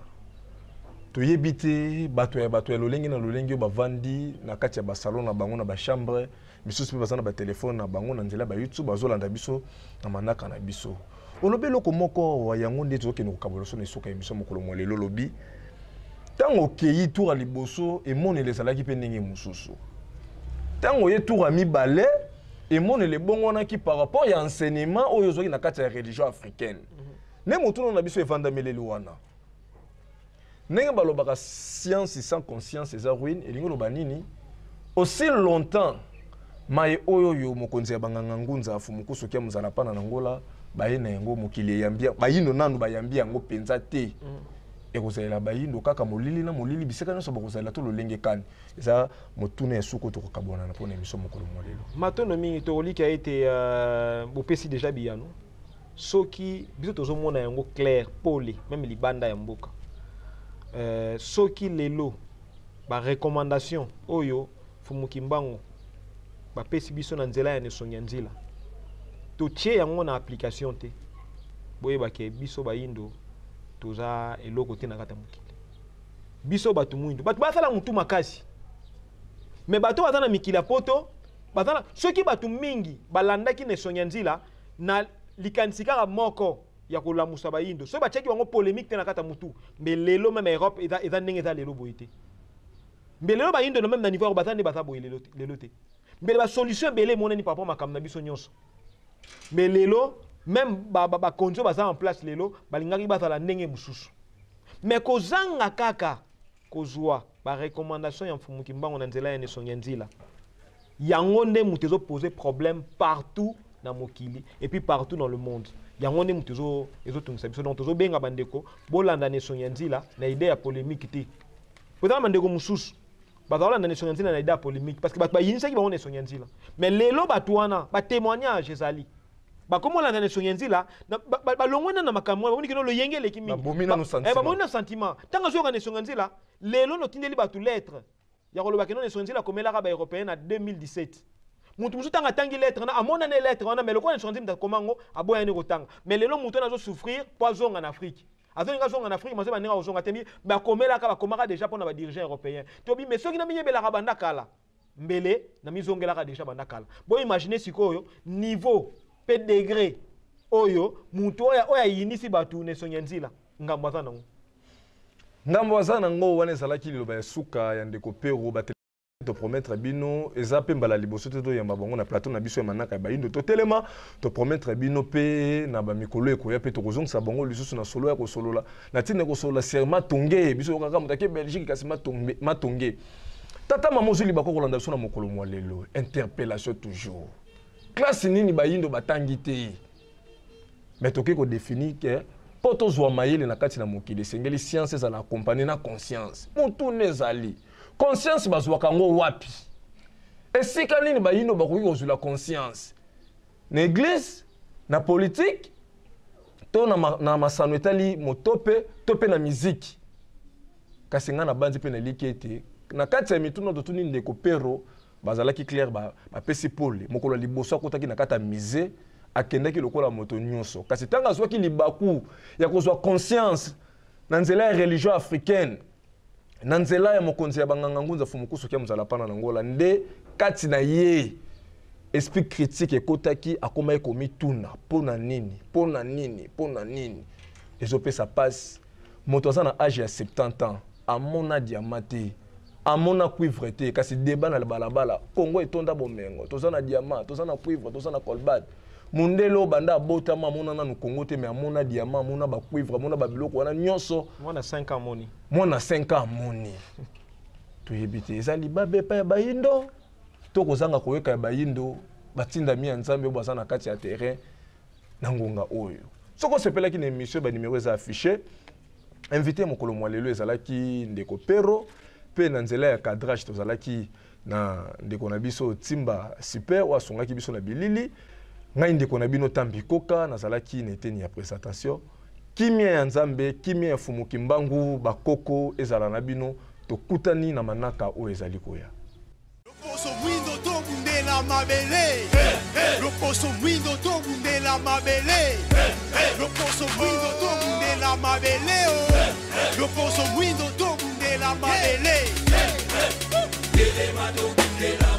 toyebi te bato ya lolenge na lolenge oyo bavandi na kati ya basalon na bango, na bachambre misusu, mpe baza na batelefone na bango, na nzela ya bayoutube bazolanda biso na manaka na biso. Olobi eloko moko wa yango nde tozokende kokabola so na esuka ya émission mokolo mwa lelo. Olobi ntango okei tour ya liboso, emoneli ezalaki mpe ndenge mosusu. Ntango oye tour ya mibale, emoneli ebongwanaki par rapport ya enseignement oyo ozwaki na kati ya religion africaine. Nde motuna na biso evandameleli wana, ndenge balobaka science sans conscience eza ruine, elingi oloba nini? Aussi longtemps maye oyo oyo mokonzi ya banganga ngunza afumuku soki ya mozala pana na ngola baye na yango, mokili eyambi bayindo nanu bayambi yango mpenza te, ekozalela bayindo kaka molili na molili bisika nyonso bakozalela to lolenge kani? Eza motuna ya suku tokokabwana mpona émission mokolo mwa lelo. Matondo mingi. Tokolika ete bopesi déjà biyano. Soki biso tozomona yango clair pole, même libanda ya mboka, soki lelo barecommandation oyo Fumuki Mbango bapesi biso na nzela ya nesongi ya nzila, totie yango na application te, boyebake biso bayindo toza eloko te na kati ya mokili. Biso bato mwindo, bato basala mutu makasi, mais bato baza na mikili ya poto baza na... Soki bato mingi balandaki na esongi ya nzila na likanisi kaka moko ya kolamusa bayindo, soki batiaki bango polémique te na kati ya mutu, mais lelo même Europe eza ndenge eza lelo boye te. Mbe lelo bayindo na même na niveau ya baza nde baza boye lelo te. Mbele basolution ebele emonani par rapport makambo na biso nyonso. Mais lelo Même bakonzi oyo baza en place lelo balingaki bazala ndenge mosusu. Mais kozanga kaka kozwa barecommandation ya Mfumu Kimbangu na nzela ya Nesongi ya Nzila, yango nde moto ezopose problème partout na mokili et puis partout dans le monde. Yango nde moto ezotungisa biso. Donc tozobenga bandeko bolanda Nesongi ya Nzila na idée ya polémique te. Kozala bandeko mosusu bazalolanda Nesongi ya Nzila na idée ya polémique parce que bato bayinisaki bango Nesongi ya Nzila. Mais lelo bato wana batémoignage ezali, bakomi olanda Nesongi ya Nzila, balongwe na makambo wana, bamoni kino loyenge eleki mingi. Babomi nanu sentiment. Babomi na sentiment. Ntango azoyoka Nesongi ya Nzila lelo, notindeli bato lettre ya koloba kino Nesongi Nzila akomelaka baeuropéen na 2017. Mutu mosusu ntango atangi lettre wana, amonana lettre wana, mais lokola Nesongi Nzila akoma yango, aboyani kotanga. Mais lelo motu wana azosouffrir mpo azonga na Afrique, azolinga azonga na Afrique, mazo bandenge akozonga te. Bakomelaka, bakomaka déjà mpona badirigeant européen. Tobi, mais soki namiyebelaka banda kala, mbele namizongelaka déjà banda kala. Boimagine sikoyo niveau mpe degré oyo motu oyo ayinisi bato na Esongi ya Nzila, ngambo aza nango. Ngambo aza nango. Wana ezalaki liloba ya suka ya ndeko Pero. Topromettre bino, eza mpe mbala liboso te toyamba bango na plateau na biso ya Manaka ya Bayindo Totelema. Topromettre bino mpe na bamikolo ekoya mpe tokozongisa bango lisusu na solo ya kosolola na ntina kosolola sur Matonge. Biso kaka moto ake Belgique, kasi Matonge, Matonge. Tata, mama ozwi libako kolanda biso na mokolo mwa lelo, interpellation toujours: classe nini bayindo batangi te? Mais tokoki kodéfinir ke mpo tozwa mayele na kati na mokili, esengeli science ezala accompagné na conscience. Motuna ezali: conscience bazwaka yango wapi? Esika nini bayindo bakoki kozwela conscience? Na église, na politique, to na masano etali motope, to mpe na miziki? Kasi ngai nabandi mpe naliki ete na kati ya mituna totuni ndeko Pero, bazalaki clair, bapesi pole. Mokolo ya liboso akotaki na kati ya musée, akendaki lokola moto nyonso, kasi ntango azwaki libaku ya kozwa conscience na nzela ya religion africaine, na nzela ya mokonzi ya banganga ngunza Fumukusu kia mozala pana na Ngola, nde kati na ye esprit critique ekotaki, akomaki komituna mpo na nini, mpo na nini, mpo na nini. Ezopesa mpasi, moto aza na age ya 70 ans, amona diamant te, amona cuivre te, kasi débat na balabala: Kongo etonda bomengo, toza na diamant, toza na cuivre, toza na cobalt. Mondele oyo banda abotama amona nanu Kongo te, mais amona diamant, amona bacuivre, amona babiloko wana nyonso. Mwana 5 ans moni. Mwana 5 ans amoni. Toyebi te, eza libabe epai ya bayindo to kozanga koyoka ya bayindo batindami ya Nzambe oyo baza na kati ya terrain na ngonga oyo. Soki osepelaki na émission, banimero eza affiché. Invité mokolo mwa lelo ezalaki ndeko Pero, mpe na nzela ya cadrage tozalaki na ndeko na biso Timba Super oyo asungaki biso na bilili. Ngai ndeko na bino Tambi Koka nazalaki na eteni ya présentation. Kimia ya Nzambe, kimia ya Fumu Kimbangu, bakoko ezala na bino. Tokutani na manaka oyo ezali koya. Loposo mwindo, tobundela mabele. Loposo mwindo, tobundela mabele. Loposo mwindo, tobundela mabele o. Loposo mwindo, tobundela mabele. Telema, tobundela.